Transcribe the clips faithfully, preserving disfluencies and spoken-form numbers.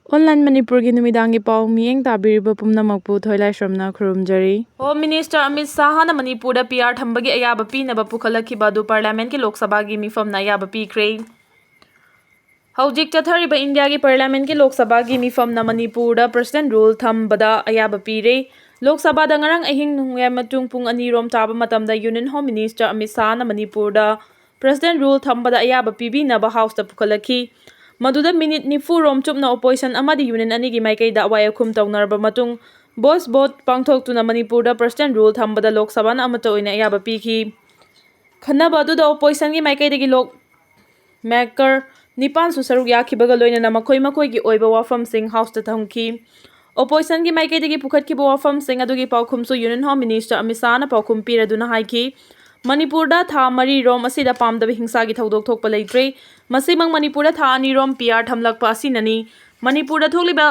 Online ꯃꯅꯤꯄꯨꯔꯒꯤ ꯅꯨꯃꯤꯗꯥꯡꯒꯤ ꯄꯥꯎ ꯃꯤꯠꯌꯦꯡ ꯇꯥꯕꯤꯔꯤꯕ ꯄꯨꯝꯅꯃꯛꯄꯨ ꯊꯣꯏꯂꯥꯏꯁ꯭ꯔꯝꯅ ꯈꯨꯔꯨꯝꯖꯔꯤ꯫ ꯍꯣꯝ ꯃꯤꯅꯤꯁꯇꯔ ꯑꯃꯤꯠ ꯁꯥꯍꯅ ꯃꯅꯤꯄꯨꯔꯗ ꯄꯤ ꯑꯥꯔ ꯊꯝꯕꯒꯤ ꯑꯌꯥꯕ ꯄꯤꯅꯕ ꯄꯨꯈꯠꯂꯛꯈꯤꯕ ꯑꯗꯨ ꯄꯥꯔꯂꯤꯌꯥꯃꯦꯟꯠꯀꯤ ꯂꯣꯛ ꯁꯚꯥꯒꯤ ꯃꯤꯐꯝꯅ ꯑꯌꯥꯕ ꯄꯤꯈ꯭ꯔꯦ꯫ ꯍꯧꯖꯤꯛ ꯆꯠꯊꯔꯤꯕ ꯏꯟꯗꯤꯌꯥꯒꯤ ꯄꯥꯔꯂꯤꯌꯥꯃꯦꯟꯠꯀꯤ ꯂꯣꯛ ꯁꯚꯥꯒꯤ ꯃꯤꯐꯝꯅ ꯃꯅꯤꯄꯨꯔꯗ ꯄ꯭ꯔꯁꯤꯗꯦꯟꯠ ꯔꯨꯜ ꯊꯝꯕꯗ ꯑꯌꯥꯕ ꯄꯤꯔꯦ꯫ ꯂꯣꯛ ꯁꯚꯥꯗ ꯉꯔꯥꯡ ꯑꯍꯤꯡ ꯅꯣꯡꯌꯥꯏ ꯃꯇꯨꯡ ꯄꯨꯡ ꯑꯅꯤ ꯔꯣꯝ ꯇꯥꯕ ꯃꯇꯝꯗ ꯌꯨꯅꯤꯌꯟ ꯍꯣꯝ ꯃꯤꯅꯤꯁꯇꯔ ꯑꯃꯤꯠ ꯁꯥꯍꯅ ꯃꯅꯤꯄꯨꯔꯗ ꯄ꯭ꯔꯁꯤꯗꯦꯟꯠ ꯔꯨꯜ ꯊꯝꯕꯗ ꯑꯌꯥꯕ ꯄꯤꯕꯤꯅꯕ ꯍꯥꯎꯁꯇ ꯄꯨꯈꯠꯂꯛꯈꯤ꯫ ꯃꯗꯨꯗ ꯃꯤꯅꯤꯠ ꯅꯤꯐꯨ ꯔꯣꯝ ꯆꯨꯞꯅ ꯑꯣꯄꯣꯖꯤꯁꯟ ꯑꯃꯗꯤ ꯌꯨꯅꯤꯌꯟ ꯑꯅꯤꯒꯤ ꯃꯥꯏꯀꯩꯗ ꯑꯋꯥꯏ ꯑꯈꯨꯝ ꯇꯧꯅꯔꯕ ꯃꯇꯨꯡ ꯚꯣꯏꯁ ꯚꯣꯠ ꯄꯥꯡꯊꯣꯛꯇꯨꯅ ꯃꯅꯤꯄꯨꯔꯗ ꯄ꯭ꯔꯁꯤꯗꯦꯟꯠ ꯔꯨꯜ ꯊꯝꯕꯗ ꯂꯣꯛ ꯁꯚꯥꯅ ꯑꯃꯠꯇ ꯑꯣꯏꯅ ꯑꯌꯥꯕ ꯄꯤꯈꯤ꯫ ꯈꯟꯅꯕ ꯑꯗꯨꯗ ꯑꯣꯄꯣꯖꯤꯁꯟꯒꯤ ꯃꯥꯏꯀꯩꯗꯒꯤ ꯂꯣ ꯃꯦꯀꯔ ꯅꯤꯄꯥꯟꯁꯨ ꯁꯔꯨꯛ ꯌꯥꯈꯤꯕꯒ ꯂꯣꯏꯅꯅ ꯃꯈꯣꯏ ꯃꯈꯣꯏꯒꯤ ꯑꯣꯏꯕ ꯋꯥꯐꯝꯁꯤꯡ ꯍꯥꯎꯁꯇ ꯊꯝꯈꯤ꯫ ꯑꯣꯄꯣꯖꯤꯁꯟꯒꯤ ꯃꯥꯏꯀꯩꯗꯒꯤ ꯄꯨꯈꯠꯈꯤꯕ ꯋꯥꯐꯝꯁꯤꯡ ꯑꯗꯨꯒꯤ ꯄꯥꯎꯈꯨꯝꯁꯨ ꯌꯨꯅꯤꯌꯟ ꯍꯣꯝ ꯃꯤꯅꯤꯁꯇꯔ ꯑꯃꯤꯠ ꯁꯥꯍꯅ ꯄꯥꯎꯈꯨꯝ ꯄꯤꯔꯗꯨꯅ ꯍꯥꯏꯈꯤ, ꯃꯅꯤꯄꯨꯔꯗ ꯊꯥ ꯃꯔꯤ ꯔꯣꯝ ꯑꯁꯤꯗ ꯄꯥꯝꯗꯕ ꯍꯤꯡꯁꯥꯒꯤ ꯊꯧꯗꯣꯛ ꯊꯣꯛꯄ ꯂꯩꯇ꯭ꯔꯦ꯫ ꯃꯁꯤꯃꯛ ꯃꯅꯤꯄꯨꯔꯗ ꯊꯥ ꯑꯅꯤ ꯔꯣꯝ ꯄꯤ ꯑꯥꯔ ꯊꯝꯂꯛꯄ ꯑꯁꯤꯅꯅꯤ꯫ ꯃꯅꯤꯄꯨꯔꯗ ꯊꯣꯛꯂꯤꯕ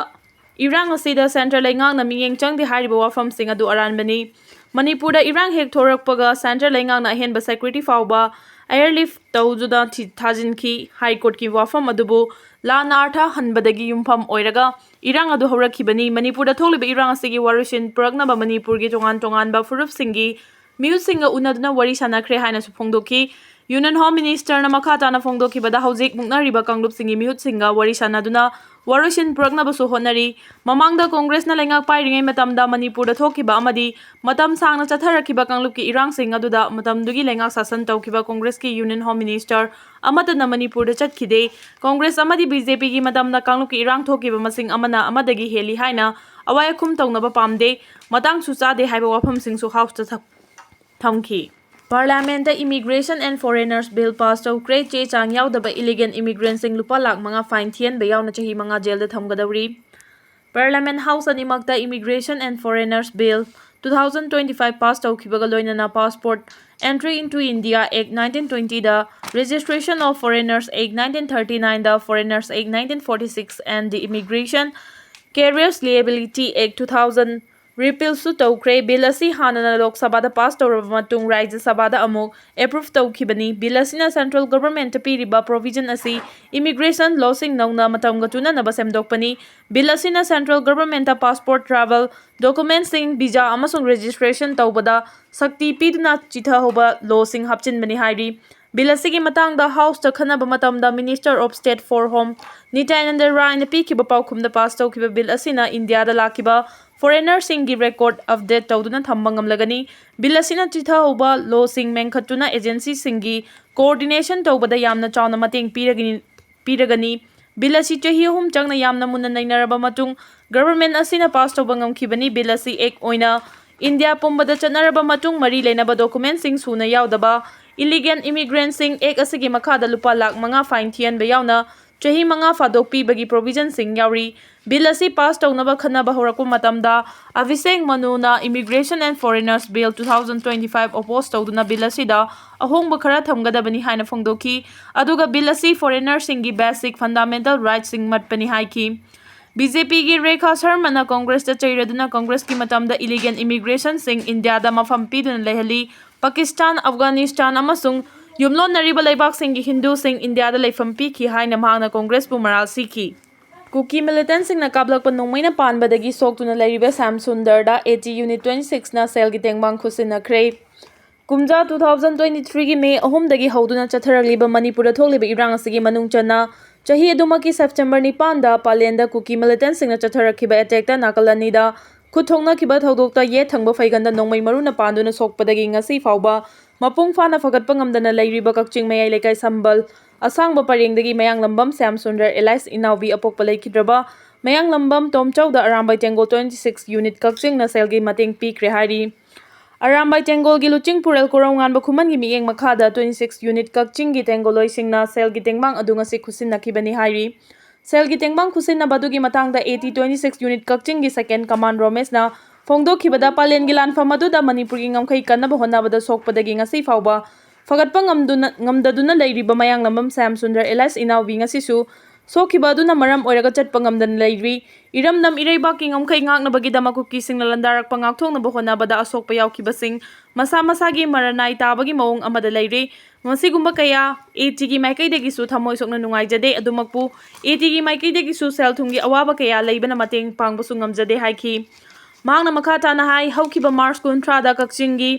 ꯏꯔꯥꯡ ꯑꯁꯤꯗ ꯁꯦꯟꯇ꯭ꯔꯦꯜ ꯂꯩꯉꯥꯛꯅ ꯃꯤꯠꯌꯦꯡ ꯆꯪꯗꯦ ꯍꯥꯏꯔꯤꯕ ꯋꯥꯐꯝꯁꯤꯡ ꯑꯗꯨ ꯑꯔꯥꯟꯕꯅꯤ꯫ ꯃꯅꯤꯄꯨꯔꯗ ꯏꯔꯥꯡ ꯍꯦꯛ ꯊꯣꯔꯛꯄꯒ ꯁꯦꯟꯇ꯭ꯔꯦꯜ ꯂꯩꯉꯥꯛꯅ ꯑꯍꯦꯟꯕ ꯁꯦꯀ꯭ꯌꯨꯔꯤꯇꯤ ꯐꯥꯎꯕ ꯑꯦꯌꯔꯂꯤꯐ ꯇꯧꯗꯨꯅ ꯊꯤ-, ꯊꯥꯖꯤꯟꯈꯤ꯫ ꯍꯥꯏ ꯀꯣꯔꯠꯀꯤ ꯋꯥꯐꯝ ꯑꯗꯨꯕꯨ ꯂꯥꯟꯅ ꯑꯥꯔꯊ ꯍꯟꯕꯗꯒꯤ ꯌꯨꯝꯐꯝ ꯑꯣꯏꯔꯒ ꯏꯔꯥꯡ ꯑꯗꯨ ꯍꯧꯔꯛꯈꯤꯕꯅꯤ꯫ ꯃꯅꯤꯄꯨꯔꯗ ꯊꯣꯛꯂꯤꯕ ꯏꯔꯥꯡ ꯑꯁꯤꯒꯤ ꯋꯥꯔꯣꯏꯁꯤꯟ ꯄꯨꯔꯛꯅꯕ ꯃꯅꯤꯄꯨꯔꯒꯤ ꯇꯣꯉꯥꯟ ꯇꯣꯉꯥꯟꯕ ꯐꯨꯔꯨꯞꯁꯤꯡꯒꯤ ꯃꯤꯍꯨꯠꯁꯤꯡꯒ ꯎꯅꯗꯨꯅ ꯋꯥꯔꯤ ꯁꯥꯟꯅꯈ꯭ꯔꯦ ꯍꯥꯏꯅꯁꯨ ꯐꯣꯡꯗꯣꯛꯈꯤ꯫ ꯌꯨꯅꯤꯌꯟ ꯍꯣꯝ ꯃꯤꯅꯤꯁꯇꯔꯅ ꯃꯈꯥ ꯇꯥꯅ ꯐꯣꯡꯗꯣꯛꯈꯤꯕꯗ, ꯍꯧꯖꯤꯛ ꯃꯨꯛꯅꯔꯤꯕ ꯀꯥꯡꯂꯨꯞꯁꯤꯡꯒꯤ ꯃꯤꯍꯨꯠꯁꯤꯡꯒ ꯋꯥꯔꯤ ꯁꯥꯟꯅꯗꯨꯅ ꯋꯥꯔꯣꯏꯁꯤꯟ ꯄꯨꯔꯛꯅꯕꯁꯨ ꯍꯣꯠꯅꯔꯤ꯫ ꯃꯃꯥꯡꯗ ꯀꯣꯡꯒ꯭ꯔꯦꯁꯅ ꯂꯩꯉꯥꯛ ꯄꯥꯏꯔꯤꯉꯩ ꯃꯇꯝꯗ ꯃꯅꯤꯄꯨꯔꯗ ꯊꯣꯛꯈꯤꯕ ꯑꯃꯗꯤ ꯃꯇꯝ ꯁꯥꯡꯅ ꯆꯠꯊꯔꯛꯈꯤꯕ ꯀꯥꯡꯂꯨꯞꯀꯤ ꯏꯔꯥꯡꯁꯤꯡ ꯑꯗꯨꯗ ꯃꯇꯝꯗꯨꯒꯤ ꯂꯩꯉꯥꯛ ꯁꯥꯁꯟ ꯇꯧꯈꯤꯕ ꯀꯣꯡꯒ꯭ꯔꯦꯁꯀꯤ ꯌꯨꯅꯤꯌꯟ ꯍꯣꯝ ꯃꯤꯅꯤꯁꯇꯔ ꯑꯃꯠꯇꯅ ꯃꯅꯤꯄꯨꯔꯗ ꯆꯠꯈꯤꯗꯦ꯫ ꯀꯣꯡꯒ꯭ꯔꯦꯁ ꯑꯃꯗꯤ ꯕꯤ ꯖꯦ ꯄꯤꯒꯤ ꯃꯇꯝꯗ ꯀꯥꯡꯂꯨꯞꯀꯤ ꯏꯔꯥꯡ ꯊꯣꯛꯈꯤꯕ ꯃꯁꯤꯡ ꯑꯃꯅ ꯑꯃꯗꯒꯤ ꯍꯦꯜꯂꯤ ꯍꯥꯏꯅ ꯑꯋꯥꯏ ꯑꯈꯨꯝ ꯇꯧꯅꯕ ꯄꯥꯝꯗꯦ꯫ ꯃꯇꯥꯡꯁꯨ ꯆꯥꯗꯦ ꯍꯥꯏꯕ ꯋꯥꯐꯝꯁꯤꯡꯁꯨ ꯍꯥꯎꯁꯇ ꯊꯝ-, ꯊꯝꯈꯤ꯫ ꯄꯥꯔꯂꯤꯌꯥꯃꯦꯟꯠꯇ Immigration and Foreigners Bill pass ꯇꯧꯈ꯭ꯔꯦ꯫ ꯆꯦ ꯆꯥꯡ ꯌꯥꯎꯗꯕ ꯏꯂꯤꯒꯦꯜ ꯏꯃꯤꯒ꯭ꯔꯦꯟꯠꯁꯤꯡ ꯂꯨꯄꯥ ꯂꯥꯈ ꯃꯉꯥ ꯐꯥꯏꯟ ꯊꯤꯍꯟꯕ ꯌꯥꯎꯅ ꯆꯍꯤ ꯃꯉꯥ ꯖꯦꯜꯗ ꯊꯝꯒꯗꯧꯔꯤ꯫ ꯄꯥꯔꯂꯤꯌꯥꯃꯦꯟꯠ ꯍꯥꯎꯁ ꯑꯅꯤꯃꯛꯇ Immigration and Foreigners Bill two thousand twenty five pass ꯇꯧꯈꯤꯕꯒ ꯂꯣꯏꯅꯅ Passport Entry into India Act nineteen twenty the, Registration of Foreigners Act nineteen thirty nine the, Foreigners Act nineteen forty six and the Immigration Carriers Liability Act two thousand ꯔꯤꯄꯤꯜꯁꯨ ꯇꯧꯈ꯭ꯔꯦ꯫ Bill ꯑꯁꯤ ꯍꯥꯟꯅꯅ ꯂꯣꯛ ꯁꯚꯥꯗ pass ꯇꯧꯔꯕ ꯃꯇꯨꯡ ꯔꯥꯖ꯭ꯌ ꯁꯚꯥꯗ ꯑꯃꯨꯛ approve ꯇꯧꯈꯤꯕꯅꯤ꯫ ꯕꯤꯜ ꯑꯁꯤꯅ ꯁꯦꯟꯇ꯭ꯔꯦꯜ ꯒꯚꯔꯟꯃꯦꯟꯠꯇ ꯄꯤꯔꯤꯕ ꯄ꯭ꯔꯣꯚꯤꯖꯟ ꯑꯁꯤ ꯏꯃꯤꯒ꯭ꯔꯦꯁꯟ ꯂꯣꯁꯤꯡ ꯅꯧꯅ ꯃꯇꯝꯒ ꯆꯨꯅꯅꯕ ꯁꯦꯝꯗꯣꯛꯄꯅꯤ꯫ ꯕꯤꯜ ꯑꯁꯤꯅ ꯁꯦꯟꯇ꯭ꯔꯦꯜ ꯒꯚꯔꯟꯃꯦꯟꯠꯇ ꯄꯥꯁꯄꯣꯔꯠ, ꯇ꯭ꯔꯥꯚꯦꯜ ꯗꯣꯀꯨꯃꯦꯟꯠꯁꯤꯡ, ꯚꯤꯖꯥ ꯑꯃꯁꯨꯡ ꯔꯦꯖꯤꯁꯇ꯭ꯔꯦꯁꯟ ꯇꯧꯕꯗ ꯁꯛꯇꯤ ꯄꯤꯗꯨꯅ ꯆꯤꯊꯍꯧꯕ ꯂꯣꯁꯤꯡ ꯍꯥꯞꯆꯤꯟꯕꯅꯤ ꯍꯥꯏꯔꯤ꯫ ꯕꯤꯜ ꯑꯁꯤꯒꯤ ꯃꯇꯥꯡꯗ ꯍꯥꯎꯁꯇ ꯈꯟꯅꯕ ꯃꯇꯝꯗ Minister of State for Home ꯅꯤꯇ꯭ꯌꯥꯅꯟꯗ ꯔꯥꯏꯅ ꯄꯤꯈꯤꯕ ꯄꯥꯎꯈꯨꯝꯗ ꯄꯥꯁ ꯇꯧꯈꯤꯕ ꯕꯤꯜ ꯑꯁꯤꯅ ꯏꯟꯗꯤꯌꯥꯗ ꯂꯥꯛꯈꯤꯕ ꯐꯣꯔꯦꯅꯔꯁꯤꯡꯒꯤ ꯔꯦꯀꯣꯔꯗ ꯑꯞꯗꯦꯠ ꯇꯧꯗꯨꯅ ꯊꯝꯕ ꯉꯝꯂꯒꯅꯤ꯫ ꯕꯤꯜ ꯑꯁꯤꯅ ꯆꯤꯊꯍꯧꯕ ꯂꯣꯁꯤꯡ ꯃꯦꯟꯈꯠꯇꯨꯅ ꯑꯦꯖꯦꯟꯁꯤꯁꯤꯡꯒꯤ ꯀꯣꯑꯣꯔꯗꯤꯅꯦꯁꯟ ꯇꯧꯕꯗ ꯌꯥꯝꯅ ꯆꯥꯎꯅ ꯃꯇꯦꯡ ꯄꯤꯔꯒꯅꯤ, ꯄꯤꯔꯒꯅꯤ꯫ ꯕꯤꯜ ꯑꯁꯤ ꯆꯍꯤ ꯑꯍꯨꯝ ꯆꯪꯅ ꯌꯥꯝꯅ ꯃꯨꯟꯅ ꯅꯩꯅꯔꯕ ꯃꯇꯨꯡ ꯒꯚꯔꯟꯃꯦꯟꯠ ꯑꯁꯤꯅ ꯄꯥꯁ ꯇꯧꯕ ꯉꯝꯈꯤꯕꯅꯤ꯫ ꯕꯤꯜ ꯑꯁꯤ ꯑꯦꯛ ꯑꯣꯏꯅ ꯏꯟꯗꯤꯌꯥ ꯄꯨꯝꯕꯗ ꯆꯠꯅꯔꯕ ꯃꯇꯨꯡ ꯃꯔꯤ ꯂꯩꯅꯕ ꯗꯣꯀꯨꯃꯦꯟꯠꯁꯤꯡ ꯁꯨꯅ ꯌꯥꯎꯗꯕ ꯏꯂꯤꯒꯦꯜ ꯏꯃꯤꯒ꯭ꯔꯦꯟꯠꯁꯤꯡ ꯑꯦꯛ ꯑꯁꯤꯒꯤ ꯃꯈꯥꯗ ꯂꯨꯄꯥ ꯂꯥꯈ ꯃꯉꯥ ꯐꯥꯏꯟ ꯊꯤꯍꯟꯕ ꯌꯥꯎꯅ ꯆꯍꯤ ꯃꯉꯥ ꯐꯥꯗꯣꯛ ꯄꯤꯕꯒꯤ ꯄ꯭ꯔꯣꯚꯤꯖꯟꯁꯤꯡ ꯌꯥꯎꯔꯤ꯫ ꯕꯤꯜ ꯑꯁꯤ ꯄꯥꯁ ꯇꯧꯅꯕ ꯈꯟꯅꯕ ꯍꯧꯔꯛꯄ ꯃꯇꯝꯗ Abhishek ꯃꯅꯨꯅ Immigration and Foreigners Bill two thousand twenty five ꯑꯣꯄꯣꯖ ꯇꯧꯗꯨꯅ ꯕꯤꯜ ꯑꯁꯤꯗ ꯑꯍꯣꯡꯕ ꯈꯔ ꯊꯝꯒꯗꯕꯅꯤ ꯍꯥꯏꯅ ꯐꯣꯡꯗꯣꯛꯈꯤ꯫ ꯑꯗꯨꯒ ꯕꯤꯜ ꯑꯁꯤ ꯐꯣꯔꯦꯅꯔꯁꯤꯡꯒꯤ ꯕꯦꯁꯤꯛ ꯐꯟꯗꯥꯃꯦꯟꯇꯜ ꯔꯥꯏꯠꯁꯤꯡ ꯃꯠꯄꯅꯤ ꯍꯥꯏꯈꯤ꯫ ꯕꯤ ꯖꯦ ꯄꯤꯒꯤ ꯔꯦꯈꯥ ꯁꯔꯃꯅ ꯀꯣꯡꯒ꯭ꯔꯦꯁꯇ ꯆꯩꯔꯗꯨꯅ ꯀꯣꯡꯒ꯭ꯔꯦꯁꯀꯤ ꯃꯇꯝꯗ ꯏꯂꯤꯒꯦꯜ ꯏꯃꯤꯒ꯭ꯔꯦꯁꯟꯁꯤꯡ ꯏꯟꯗꯤꯌꯥꯗ ꯃꯐꯝ ꯄꯤꯗꯨꯅ ꯂꯩꯍꯜꯂꯤ꯫ ꯄꯥꯀꯤꯁꯇꯥꯟ, ꯑꯐꯒꯥꯅꯤꯁꯇꯥꯟ ꯑꯃꯁꯨꯡ ꯌꯨꯝꯂꯣꯟꯅꯔꯤꯕ ꯂꯩꯕꯥꯛꯁꯤꯡꯒꯤ ꯍꯤꯟꯗꯨꯁꯤꯡ ꯏꯟꯗꯤꯌꯥꯗ ꯂꯩꯐꯝ ꯄꯤꯈꯤ ꯍꯥꯏꯅ ꯃꯍꯥꯛꯅ ꯀꯣꯡꯒ꯭ꯔꯦꯁꯄꯨ ꯃꯔꯥꯜ ꯁꯤꯈꯤ꯫ ꯀꯨꯀꯤ ꯃꯤꯂꯤꯇꯦꯟꯠꯁꯤꯡꯅ ꯀꯥꯞꯂꯛꯄ ꯅꯣꯡꯃꯩꯅ ꯄꯥꯟꯕꯗꯒꯤ ꯁꯣꯛꯇꯨꯅ ꯂꯩꯔꯤꯕ ꯁ꯭ꯌꯥꯝ ꯁꯨꯟꯗꯔꯗ ꯑꯦ ꯇꯤ ꯌꯨꯅꯤꯠ twenty sixꯅ ꯁꯦꯜꯒꯤ ꯇꯦꯡꯕꯥꯡ ꯈꯨꯠꯁꯤꯟꯅꯈ꯭ꯔꯦ꯫ ꯀꯨꯝꯖꯥ two thousand twenty threeꯒꯤ ꯃꯦ ꯑꯍꯨꯝꯗꯒꯤ ꯍꯧꯗꯨꯅ ꯆꯠꯊꯔꯛꯂꯤꯕ ꯃꯅꯤꯄꯨꯔꯗ ꯊꯣꯛꯂꯤꯕ ꯏꯔꯥꯡ ꯑꯁꯤꯒꯤ ꯃꯅꯨꯡ ꯆꯟꯅ ꯆꯍꯤ ꯑꯗꯨꯃꯛꯀꯤ ꯁꯦꯞꯇꯦꯝꯕꯔ ꯅꯤꯄꯥꯟꯗ ꯄꯥꯂꯦꯟꯗ ꯀꯨꯀꯤ ꯃꯤꯂꯤꯇꯦꯟꯠꯁꯤꯡꯅ ꯆꯠꯊꯔꯛꯈꯤꯕ ꯑꯦꯇꯦꯛꯇ ꯅꯥꯀꯜ ꯑꯅꯤꯗ ꯈꯨꯠ ꯊꯣꯛꯅꯈꯤꯕ ꯊꯧꯗꯣꯛꯇ ꯌꯦꯠ ꯊꯪꯕ ꯐꯩꯒꯟꯗ ꯅꯣꯡꯃꯩ ꯃꯔꯨꯅ ꯄꯥꯟꯗꯨꯅ ꯁꯣꯛꯄꯗꯒꯤ ꯉꯁꯤ ꯐꯥꯎꯕ ꯃꯄꯨꯡ ꯐꯥꯅ ꯐꯒꯠꯄ ꯉꯝꯗꯅ ꯂꯩꯔꯤꯕ ꯀꯛꯆꯤꯡ ꯃꯌꯥꯏ ꯂꯩꯀꯥꯏ ꯁꯝꯕꯜ ꯑꯁꯥꯡꯕ ꯄꯔꯦꯡꯗꯒꯤ ꯃꯌꯥꯡꯂꯝꯕꯝ ꯁ꯭ꯌꯥꯝ ꯁꯨꯟꯗꯔ alias ꯏꯅꯥꯎꯕꯤ ꯑꯄꯣꯛꯄ ꯂꯩꯈꯤꯗ꯭ꯔꯕ ꯃꯌꯥꯡꯂꯝꯕꯝ ꯇꯣꯝꯆꯧꯗ ꯑꯔꯥꯝꯕꯥꯏ ꯇꯦꯡꯒꯣꯜ twenty six unit ꯀꯛꯆꯤꯡꯅ ꯁꯦꯜꯒꯤ ꯃꯇꯦꯡ ꯄꯤꯈ꯭ꯔꯦ ꯍꯥꯏꯔꯤ꯫ ꯑꯔꯥꯝꯕꯥꯏ ꯇꯦꯡꯒꯣꯜꯒꯤ ꯂꯨꯆꯤꯡꯄꯨꯔꯦꯜ ꯀꯣꯔꯧꯉꯥꯟꯕ ꯈꯨꯃꯟꯒꯤ ꯃꯤꯠꯌꯦꯡ ꯃꯈꯥꯗ twenty six unit ꯀꯛꯆꯤꯡꯒꯤ ꯇꯦꯡꯒꯣꯜꯂꯣꯏꯁꯤꯡꯅ ꯁꯦꯜꯒꯤ ꯇꯦꯡꯕꯥꯡ ꯑꯗꯨ ꯉꯁꯤ ꯈꯨꯠꯁꯤꯟꯅꯈꯤꯕꯅꯤ ꯍꯥꯏꯔꯤ꯫ ꯁꯦꯜꯒꯤ ꯇꯦꯡꯕꯥꯡ ꯈꯨꯠꯁꯤꯟꯅꯕ ꯑꯗꯨꯒꯤ ꯃꯇꯥꯡꯗ A T twenty six unit ꯀꯛꯆꯤꯡꯒꯤ second command ꯔꯣꯃꯦꯁꯅ ꯐꯣꯡꯗꯣꯛꯈꯤꯕꯗ, ꯄꯥꯂꯦꯟꯒꯤ ꯂꯥꯟꯐꯝ ꯑꯗꯨꯗ ꯃꯅꯤꯄꯨꯔꯒꯤ ꯉꯝꯈꯩ ꯀꯟꯅꯕ ꯍꯣꯠꯅꯕꯗ ꯁꯣꯛꯄꯗꯒꯤ ꯉꯁꯤ ꯐꯥꯎꯕ ꯐꯒꯠꯄ ꯉꯝꯗꯨꯅ, ꯉꯝꯗꯗꯨꯅ ꯂꯩꯔꯤꯕ ꯃꯌꯥꯡꯂꯝꯕꯝ ꯁ꯭ꯌꯥꯝ ꯁꯨꯟꯗꯔ alias ꯏꯅꯥꯎꯕꯤ ꯉꯁꯤꯁꯨ ꯁꯣꯛꯈꯤꯕ ꯑꯗꯨꯅ ꯃꯔꯝ ꯑꯣꯏꯔꯒ ꯆꯠꯄ ꯉꯝꯗꯅ ꯂꯩꯔꯤ꯫ ꯏꯔꯝꯗꯝ ꯏꯔꯩꯕꯥꯛꯀꯤ ꯉꯝꯈꯩ ꯉꯥꯛꯅꯕꯒꯤꯗꯃꯛ ꯀꯨꯀꯤꯁꯤꯡꯅ ꯂꯥꯟꯗꯥꯔꯛꯄ ꯉꯥꯛꯊꯣꯛꯅꯕ ꯍꯣꯠꯅꯕꯗ ꯑꯁꯣꯛꯄ ꯌꯥꯎꯈꯤꯕꯁꯤꯡ ꯃꯁꯥ ꯃꯁꯥꯒꯤ ꯃꯔꯅꯥꯏ ꯇꯥꯕꯒꯤ ꯃꯑꯣꯡ ꯑꯃꯗ ꯂꯩꯔꯤ꯫ ꯃꯁꯤꯒꯨꯝꯕ ꯀꯌꯥ ATꯒꯤ ꯃꯥꯏꯀꯩꯗꯒꯤꯁꯨ ꯊꯃꯣꯏ ꯁꯣꯛꯅ ꯅꯨꯡꯉꯥꯏꯖꯗꯦ꯫ ꯑꯗꯨꯃꯛꯄꯨ ATꯒꯤ ꯃꯥꯏꯀꯩꯗꯒꯤꯁꯨ ꯁꯦꯜ ꯊꯨꯝꯒꯤ ꯑꯋꯥꯕ ꯀꯌꯥ ꯂꯩꯕꯅ ꯃꯇꯦꯡ ꯄꯥꯡꯕꯁꯨ ꯉꯝꯖꯗꯦ ꯍꯥꯏꯈꯤ꯫ ꯃꯍꯥꯛꯅ ꯃꯈꯥ ꯇꯥꯅ ꯍꯥꯏ, ꯍꯧꯈꯤꯕ ꯃꯥꯔꯆ ꯀꯨꯟꯊ꯭ꯔꯥꯗ ꯀꯛꯆꯤꯡꯒꯤ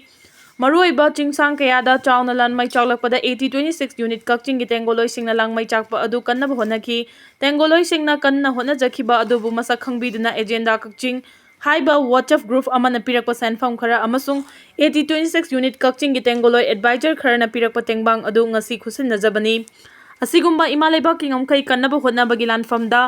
ꯃꯔꯨꯑꯣꯏꯕ ꯆꯤꯡꯁꯥꯡ ꯀꯌꯥꯗ ꯆꯥꯎꯅ ꯂꯥꯟ ꯃꯩ ꯆꯥꯛꯂꯛꯄꯗ AT twenty six unit ꯀꯛꯆꯤꯡꯒꯤ ꯇꯦꯡꯒꯣꯂꯣꯏꯁꯤꯡꯅ ꯂꯥꯡ ꯃꯩ ꯆꯥꯛꯄ ꯑꯗꯨ ꯀꯟꯅꯕ ꯍꯣꯠꯅꯈꯤ꯫ ꯇꯦꯡꯒꯣꯂꯣꯏꯁꯤꯡꯅ ꯀꯟꯅ ꯍꯣꯠꯅꯖꯈꯤꯕ ꯑꯗꯨꯕꯨ ꯃꯁꯛ ꯈꯪꯕꯤꯗꯨꯅ ꯑꯦꯖꯦꯟꯗꯥ ꯀꯛꯆꯤꯡ ꯍꯥꯏꯕ WhatsApp group ꯑꯃꯅ ꯄꯤꯔꯛꯄ ꯁꯦꯟꯐꯝ ꯈꯔ ꯑꯃꯁꯨꯡ AT twenty six unit ꯀꯛꯆꯤꯡꯒꯤ ꯇꯦꯡꯒꯣꯂꯣꯏ advisor ꯈꯔꯅ ꯄꯤꯔꯛꯄ ꯇꯦꯡꯕꯥꯡ ꯑꯗꯨ ꯉꯁꯤ ꯈꯨꯠꯁꯤꯟꯅꯖꯕꯅꯤ꯫ ꯑꯁꯤꯒꯨꯝꯕ ꯏꯃꯥ ꯂꯩꯕꯥꯛꯀꯤ ꯉꯝꯈꯩ ꯀꯟꯅꯕ ꯍꯣꯠꯅꯕꯒꯤ ꯂꯥꯟꯐꯝꯗ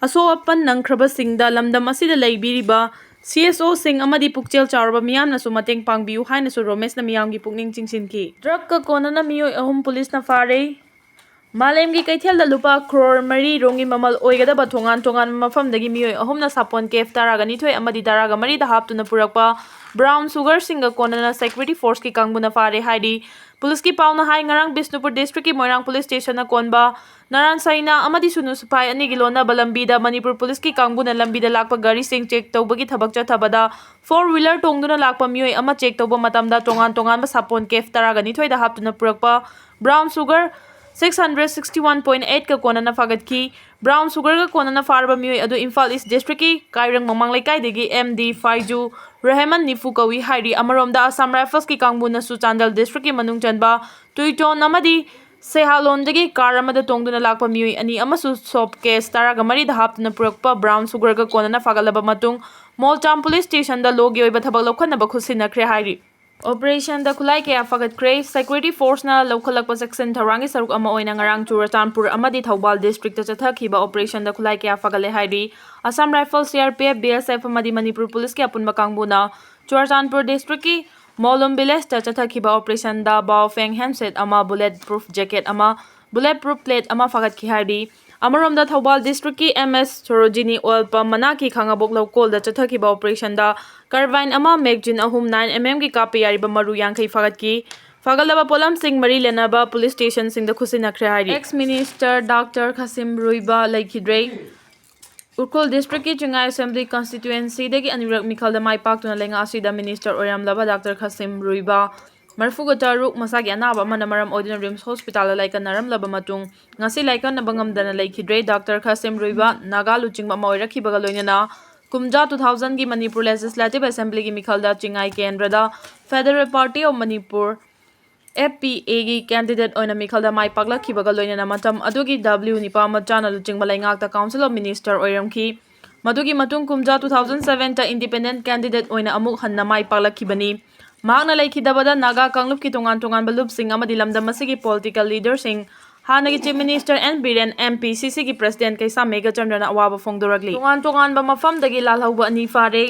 ꯑꯁꯣꯛ ꯑꯄꯟ ꯅꯪꯈ꯭ꯔꯕꯁꯤꯡꯗ ꯂꯝꯗꯝ ꯑꯁꯤꯗ ꯂꯩꯕꯤꯔꯤꯕ CSOꯁꯤꯡ ꯑꯃꯗꯤ ꯄꯨꯛꯆꯦꯜ ꯆꯥꯎꯔꯕ ꯃꯤꯌꯥꯝꯅꯁꯨ ꯃꯇꯦꯡ ꯄꯥꯡꯕꯤꯌꯨ ꯍꯥꯏꯅꯁꯨ ꯔꯣꯃꯦꯁꯅ ꯃꯤꯌꯥꯝꯒꯤ ꯄꯨꯛꯅꯤꯡ ꯆꯤꯡꯁꯤꯟꯈꯤ꯫ ꯗ꯭ꯔꯒꯀ ꯀꯣꯟꯅꯅ ꯃꯤꯑꯣꯏ ꯑꯍꯨꯝ ꯄꯨꯂꯤꯁꯅ ꯐꯥꯔꯦ꯫ ꯃꯥꯂꯦꯝꯒꯤ ꯀꯩꯊꯦꯜꯗ ꯂꯨꯄꯥ ꯀ꯭ꯔꯣꯔ ꯃꯔꯤ ꯔꯣꯝꯒꯤ ꯃꯃꯜ ꯑꯣꯏꯒꯗꯕ ꯇꯣꯉꯥꯟ ꯇꯣꯉꯥꯟꯕ ꯃꯐꯝꯗꯒꯤ ꯃꯤꯑꯣꯏ ꯑꯍꯨꯝꯅ ꯁꯥꯄꯣꯟ ꯀꯦꯐ ꯇꯔꯥꯒ ꯅꯤꯊꯣꯏ ꯑꯃꯗꯤ ꯇꯔꯥꯒ ꯃꯔꯤꯗ ꯍꯥꯞꯇꯨꯅ ꯄꯨꯔꯛꯄ ꯕ꯭ꯔꯥꯎꯟ ꯁꯨꯒꯔꯁꯤꯡꯒ ꯀꯣꯟꯅꯅ ꯁꯦꯀ꯭ꯌꯨꯔꯤꯇꯤ ꯐꯣꯔꯁꯀꯤ ꯀꯥꯡꯕꯨꯅ ꯐꯥꯔꯦ ꯍꯥꯏꯔꯤ꯫ ꯄꯨꯂꯤꯁꯀꯤ ꯄꯥꯎꯅ ꯍꯥꯏ, ꯉꯔꯥꯡ ꯕꯤꯁꯅꯨꯄꯨꯔ ꯗꯤꯁꯇ꯭ꯔꯤꯛꯀꯤ ꯃꯣꯏꯔꯥꯡ ꯄꯨꯂꯤꯁ ꯁ꯭ꯇꯦꯁꯟꯅ ꯀꯣꯟꯕ ꯅꯥꯔꯥꯟ ꯁꯥꯏꯅꯥ ꯑꯃꯗꯤ ꯁꯨꯅꯨ ꯁꯤꯐꯥꯏ ꯑꯅꯤꯒꯤ ꯂꯣꯟꯅꯕ ꯂꯝꯕꯤꯗ ꯃꯅꯤꯄꯨꯔ ꯄꯨꯂꯤꯁꯀꯤ ꯀꯥꯡꯕꯨꯅ ꯂꯝꯕꯤꯗ ꯂꯥꯛꯄ ꯒꯥꯔꯤꯁꯤꯡ ꯆꯦꯛ ꯇꯧꯕꯒꯤ ꯊꯕꯛ ꯆꯠꯊꯕꯗ four wheeler ꯇꯣꯡꯗꯨꯅ ꯂꯥꯛꯄ ꯃꯤꯑꯣꯏ ꯑꯃ ꯆꯦꯛ ꯇꯧꯕ ꯃꯇꯝꯗ ꯇꯣꯉꯥꯟ ꯇꯣꯉꯥꯟꯕ ꯁꯥꯄꯣꯟ ꯀꯦꯐ ꯇꯔꯥꯒ ꯅꯤꯊꯣꯏꯗ ꯍꯥꯞꯇꯨꯅ ꯄꯨꯔꯛꯄ brown sugar six hundred sixty one point eight ꯀ ꯀꯣꯟꯅꯅ ꯐꯥꯒꯠꯈꯤ꯫ ꯕ꯭ꯔꯥꯎꯟ ꯁꯨꯒꯔꯒ ꯀꯣꯟꯅꯅ ꯐꯥꯔꯕ ꯃꯤꯑꯣꯏ ꯑꯗꯨ ꯏꯝꯐꯥꯜ ꯏꯁ ꯗꯤꯁꯇ꯭ꯔꯤꯛꯀꯤ ꯀꯥꯏꯔꯪ ꯃꯃꯥꯡ ꯂꯩꯀꯥꯏꯗꯒꯤ MD ꯐꯥꯏꯖꯨ ꯔꯍꯃꯟ ꯅꯤꯐꯨ ꯀꯧꯏ ꯍꯥꯏꯔꯤ꯫ ꯑꯃꯔꯣꯝꯗ ꯑꯁꯥꯝ ꯔꯥꯏꯐꯜꯁꯀꯤ ꯀꯥꯡꯕꯨꯅꯁꯨ ꯆꯥꯟꯗꯦꯜ ꯗꯤꯁꯇ꯭ꯔꯤꯛꯀꯤ ꯃꯅꯨꯡ ꯆꯟꯕ ꯇꯨꯏꯇꯣꯟ ꯑꯃꯗꯤ ꯁꯦꯍꯥꯂꯣꯟꯗꯒꯤ ꯀꯥꯔ ꯑꯃꯗ ꯇꯣꯡꯗꯨꯅ ꯂꯥꯛꯄ ꯃꯤꯑꯣꯏ ꯑꯅꯤ ꯑꯃꯁꯨ ꯁꯣꯞ ꯀꯦꯁ ꯇꯔꯥꯒ ꯃꯔꯤꯗ ꯍꯥꯞꯇꯨꯅ ꯄꯨꯔꯛꯄ ꯕ꯭ꯔꯥꯎꯟ ꯁꯨꯒꯔꯒ ꯀꯣꯟꯅꯅ ꯐꯥꯒꯠꯂꯕ ꯃꯇꯨꯡ ꯃꯣꯜꯆꯥꯝ ꯄꯨꯂꯤꯁ ꯁ꯭ꯇꯦꯁꯟꯗ ꯂꯣꯒꯤ ꯑꯣꯏꯕ ꯊꯕꯛ ꯂꯧꯈꯠꯅꯕ ꯈꯨꯠꯁꯤꯟꯅꯈ꯭ꯔꯦ ꯍꯥꯏꯔꯤ꯫ ꯑꯣꯄꯔꯦꯁꯟꯗ ꯈꯨꯠꯂꯥꯏ ꯀꯌꯥ ꯐꯥꯒꯠꯈ꯭ꯔꯦ꯫ ꯁꯦꯀ꯭ꯌꯨꯔꯤꯇꯤ ꯐꯣꯔꯁꯅ ꯂꯧꯈꯠꯂꯛꯄ ꯆꯦꯛꯁꯤꯟ ꯊꯧꯔꯥꯡꯒꯤ ꯁꯔꯨꯛ ꯑꯃ ꯑꯣꯏꯅ ꯉꯔꯥꯡ ꯆꯨꯔꯆꯥꯟꯄꯨꯔ ꯑꯃꯗꯤ ꯊꯧꯕꯥꯜ ꯗꯤꯁꯇ꯭ꯔꯤꯛꯇ ꯆꯠꯊꯈꯤꯕ ꯑꯣꯄꯔꯦꯁꯟꯗ ꯈꯨꯠꯂꯥꯏ ꯀꯌꯥ ꯐꯥꯒꯠꯂꯦ ꯍꯥꯏꯔꯤ꯫ ꯑꯁꯥꯝ ꯔꯥꯏꯐꯜ, CRPF, BSF ꯑꯃꯗꯤ ꯃꯅꯤꯄꯨꯔ ꯄꯨꯂꯤꯁꯀꯤ ꯑꯄꯨꯟꯕ ꯀꯥꯡꯕꯨꯅ ꯆꯨꯔꯆꯥꯟꯄꯨꯔ ꯗꯤꯁꯇ꯭ꯔꯤꯛꯀꯤ ꯃꯣꯂꯨꯝ ꯚꯤꯂꯦꯖꯇ ꯆꯠꯊꯈꯤꯕ ꯑꯣꯄꯔꯦꯁꯟꯗ ꯕꯥꯑꯣꯐꯦꯡ ꯍꯦꯝꯁꯦꯠ ꯑꯃ, ꯕꯨꯂꯦꯠ ꯄ꯭ꯔꯨꯐ ꯖꯦꯀꯦꯠ ꯑꯃ, ꯕꯨꯂꯦꯠ ꯄ꯭ꯔꯨꯐ ꯄ꯭ꯂꯦꯠ ꯑꯃ ꯐꯥꯒꯠꯈꯤ ꯍꯥꯏꯔꯤ꯫ ꯑꯃꯔꯣꯝꯗ ꯊꯧꯕꯥꯜ ꯗꯤꯁꯇ꯭ꯔꯤꯛꯀꯤ MS ꯁꯣꯔꯣꯖꯤꯅꯤ ꯑꯣꯏꯜ ꯄꯝ ꯃꯅꯥꯛꯀꯤ ꯈꯥꯉꯕꯣꯛ ꯂꯧꯀꯣꯜꯗ ꯆꯠꯊꯈꯤꯕ ꯑꯣꯄꯔꯦꯁꯟꯗ ꯀꯥꯔꯕꯥꯏꯟ ꯑꯃ, ꯃꯦꯒꯖꯤꯟ ꯑꯍꯨꯝ, nine MM ꯒꯤ ꯀꯥꯞꯄ ꯌꯥꯔꯤꯕ ꯃꯔꯨ ꯌꯥꯡꯈꯩ ꯐꯥꯒꯠꯈꯤ꯫ ꯐꯒꯠꯂꯕ ꯄꯣꯠꯂꯝꯁꯤꯡ ꯃꯔꯤ ꯂꯩꯅꯕ ꯄꯨꯂꯤꯁ ꯁ꯭ꯇꯦꯁꯟꯁꯤꯡꯗ ꯈꯨꯠꯁꯤꯟꯅꯈ꯭ꯔꯦ ꯍꯥꯏꯔꯤ꯫ ꯑꯦꯛꯁ ꯃꯤꯅꯤꯁꯇꯔ ꯗꯥꯛꯇꯔ ꯈꯥꯁꯤꯝ ꯔꯨꯏꯕꯥ ꯂꯩꯈꯤꯗ꯭ꯔꯦ꯫ ꯎꯈ꯭ꯔꯨꯜ ꯗꯤꯁꯇ꯭ꯔꯤꯛꯀꯤ ꯆꯤꯡꯉꯥꯏ ꯑꯦꯁꯦꯝꯕ꯭ꯂꯤ ꯀꯟꯁꯇꯤꯇ꯭ꯋꯦꯟꯁꯤꯗꯒꯤ ꯑꯅꯤꯔꯛ ꯃꯤꯈꯜꯗ ꯃꯥꯏ ꯄꯥꯛꯇꯨꯅ ꯂꯩꯉꯥꯛ ꯑꯁꯤꯗ ꯃꯤꯅꯤꯁꯇꯔ ꯑꯣꯏꯔꯝꯂꯕ ꯗꯥꯛꯇꯔ ꯈꯥꯁꯤꯝ ꯔꯨꯏꯕꯥ, ꯃꯔꯤꯐꯨꯒ ꯇꯔꯨꯛ, ꯃꯁꯥꯒꯤ ꯑꯅꯥꯕ ꯑꯃꯅ ꯃꯔꯝ ꯑꯣꯏꯗꯨꯅ ꯔꯤꯝꯁ ꯍꯣꯁꯄꯤꯇꯥꯜꯗ ꯂꯥꯏꯀꯠꯅꯔꯝꯂꯕ ꯃꯇꯨꯡ, ꯉꯁꯤ ꯂꯥꯏꯀꯠꯅꯕ ꯉꯝꯗꯅ ꯂꯩꯈꯤꯗ꯭ꯔꯦ꯫ ꯗꯥꯛꯇꯔ ꯈꯥꯁꯤꯝ ꯔꯨꯏꯕꯥ ꯅꯥꯒꯥ ꯂꯨꯆꯤꯡꯕ ꯑꯃ ꯑꯣꯏꯔꯛꯈꯤꯕꯒ ꯂꯣꯏꯅꯅ ꯀꯨꯝꯖꯥ ꯇꯨ ꯊꯥꯎꯖꯟꯒꯤ ꯃꯅꯤꯄꯨꯔ ꯂꯦꯖꯤꯁꯂꯦꯇꯤꯚ ꯑꯦꯁꯦꯝꯕ꯭ꯂꯤꯒꯤ ꯃꯤꯈꯜꯗ ꯆꯤꯡꯉꯥꯏ ꯀꯦꯟꯗ꯭ꯔꯗ federal party of Manipur, F P ꯑꯦꯒꯤ ꯀꯦꯟꯗꯤꯗꯦꯠ ꯑꯣꯏꯅ ꯃꯤꯈꯜꯗ ꯃꯥꯏ ꯄꯥꯛꯂꯛꯈꯤꯕꯒ ꯂꯣꯏꯅꯅ ꯃꯇꯝ ꯑꯗꯨꯒꯤ ꯗꯕ꯭ꯂꯤꯎ ꯅꯤꯄꯥꯃꯆꯥꯅ ꯂꯨꯆꯤꯡꯕ ꯂꯩꯉꯥꯛꯇ ꯀꯥꯎꯟꯁꯤꯜ ꯑꯣꯐ ꯃꯤꯅꯤꯁꯇꯔ ꯑꯣꯏꯔꯝꯈꯤ꯫ ꯃꯗꯨꯒꯤ ꯃꯇꯨꯡ ꯀꯨꯝꯖꯥ two thousand seventy independent candidate ꯑꯣꯏꯅ ꯑꯃꯨꯛ ꯍꯟꯅ ꯃꯥꯏ ꯄꯥꯛꯂꯛꯈꯤꯕꯅꯤ꯫ ꯃꯍꯥꯛꯅ ꯂꯩꯈꯤꯗꯕꯗ ꯅꯥꯒꯥ ꯀꯥꯡꯂꯨꯞꯀꯤ ꯇꯣꯉꯥꯟ ꯇꯣꯉꯥꯟꯕ ꯂꯨꯞꯁꯤꯡ ꯑꯃꯗꯤ ꯂꯝꯗꯝ ꯑꯁꯤꯒꯤ ꯄꯣꯂꯤꯇꯤꯀꯦꯜ ꯂꯤꯗꯔꯁꯤꯡ, ꯍꯥꯟꯅꯒꯤ chief minister N Biren, M P C ꯁꯤꯒꯤ ꯄ꯭ꯔꯁꯤꯗꯦꯟꯠ ꯀꯩꯁꯥꯝ ꯃꯦꯘꯆꯟꯗ꯭ꯔꯅ ꯑꯋꯥꯕ ꯐꯣꯡꯗꯣꯔꯛꯂꯤ꯫ ꯇꯣꯉꯥꯟ ꯇꯣꯉꯥꯟꯕ ꯃꯐꯝꯗꯒꯤ ꯂꯥꯜꯍꯧꯕ ꯑꯅꯤ ꯐꯥꯔꯦ꯫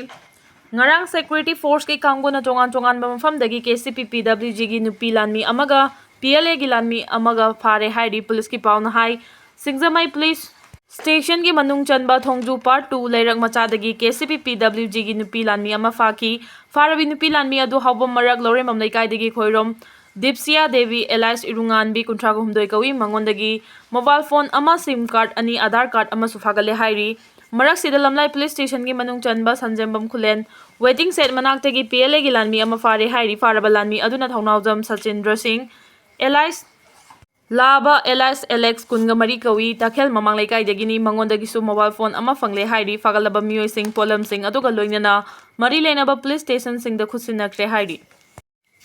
ꯉꯔꯥꯡ ꯁꯦꯀ꯭ꯌꯨꯔꯤꯇꯤ ꯐꯣꯔꯁꯀꯤ ꯀꯥꯡꯕꯨꯅ ꯇꯣꯉꯥꯟ ꯇꯣꯉꯥꯟꯕ ꯃꯐꯝꯗꯒꯤ ꯀꯦ ꯁꯤ ꯄꯤ ꯄꯤ ꯗꯕ꯭ꯂꯤꯎ ꯖꯤꯒꯤ ꯅꯨꯄꯤ ꯂꯥꯟꯃꯤ ꯑꯃꯒ ꯄꯤ ꯑꯦꯜ ꯑꯦꯒꯤ ꯂꯥꯟꯃꯤ ꯑꯃꯒ ꯐꯥꯔꯦ ꯍꯥꯏꯔꯤ ꯄꯨꯂꯤꯁꯀꯤ ꯄꯥꯎꯅ ꯍꯥꯏ꯫ ꯁꯤꯡꯖꯃꯩ ꯄꯨꯂꯤꯁ ꯁ꯭ꯇꯦꯁꯟꯒꯤ ꯃꯅꯨꯡ ꯆꯟꯕ ꯊꯣꯡꯖꯨ ꯄꯥꯔꯠ ꯇꯨ ꯂꯩꯔꯛ ꯃꯆꯥꯗꯒꯤ ꯀꯦ ꯁꯤ ꯄꯤ ꯄꯤ ꯗꯕ꯭ꯂꯤꯎ ꯖꯤꯒꯤ ꯅꯨꯄꯤ ꯂꯥꯟꯃꯤ ꯑꯃ ꯐꯥꯈꯤ꯫ ꯐꯥꯔꯕꯤ ꯅꯨꯄꯤ ꯂꯥꯟꯃꯤ ꯑꯗꯨ ꯍꯥꯎꯕꯝ ꯃꯔꯛ ꯂꯧꯔꯦꯝꯕꯝ ꯂꯩꯀꯥꯏꯗꯒꯤ ꯈꯣꯏꯔꯣꯝ ꯗꯤꯞꯁꯤꯌꯥ ꯗꯦꯕꯤ ꯑꯦꯂꯥꯏꯁ ꯏꯔꯨꯉꯥꯟꯕꯤ, ꯀꯨꯟꯊ꯭ꯔꯥ ꯍꯨꯝꯗꯣꯏ ꯀꯧꯏ꯫ ꯃꯉꯣꯟꯗꯒꯤ ꯃꯣꯕꯥꯏꯜ ꯐꯣꯟ ꯑꯃ, ꯁꯤꯝ ꯀꯥꯔꯗ ꯑꯅꯤ, ꯑꯥꯙꯥꯔ ꯀꯥꯔꯗ ꯑꯃꯁꯨ ꯐꯥꯒꯠꯂꯦ ꯍꯥꯏꯔꯤ꯫ ꯃꯔꯛꯁꯤꯗ ꯂꯝꯂꯥꯏ ꯄꯨꯂꯤꯁ ꯁ꯭ꯇꯦꯁꯟꯒꯤ ꯃꯅꯨꯡ ꯆꯟꯕ ꯁꯟꯖꯦꯝꯕꯝ ꯈꯨꯂꯦꯟ ꯋꯦꯇꯤꯡ ꯁꯦꯗ ꯃꯅꯥꯛꯇꯒꯤ ꯄꯤ ꯑꯦꯜ ꯑꯦꯒꯤ ꯂꯥꯟꯃꯤ ꯑꯃ ꯐꯥꯔꯦ ꯍꯥꯏꯔꯤ꯫ ꯐꯥꯔꯕ ꯂꯥꯟꯃꯤ ꯑꯗꯨꯅ ꯊꯧꯅꯥꯎꯖꯝ ꯁꯆꯤꯟꯗ꯭ꯔ ꯁꯤꯡ, ꯑꯦꯂꯥꯏꯁ ꯂꯥꯕ ꯑꯦꯂꯥꯏꯁ ꯑꯦꯂꯦꯛꯁ, ꯀꯨꯟꯒ ꯃꯔꯤ ꯀꯧꯏ, ꯇꯈꯦꯜ ꯃꯃꯥꯡ ꯂꯩꯀꯥꯏꯗꯒꯤꯅꯤ꯫ ꯃꯉꯣꯟꯗꯒꯤꯁꯨ ꯃꯣꯕꯥꯏꯜ ꯐꯣꯟ ꯑꯃ ꯐꯪꯂꯦ ꯍꯥꯏꯔꯤ꯫ ꯐꯥꯒꯠꯂꯕ ꯃꯤꯑꯣꯏꯁꯤꯡ, ꯄꯣꯠꯂꯝꯁꯤꯡ ꯑꯗꯨꯒ ꯂꯣꯏꯅꯅ ꯃꯔꯤ ꯂꯩꯅꯕ ꯄꯨꯂꯤꯁ ꯁ꯭ꯇꯦꯁꯟꯁꯤꯡꯗ ꯈꯨꯠꯁꯤꯟꯅꯈ꯭ꯔꯦ ꯍꯥꯏꯔꯤ꯫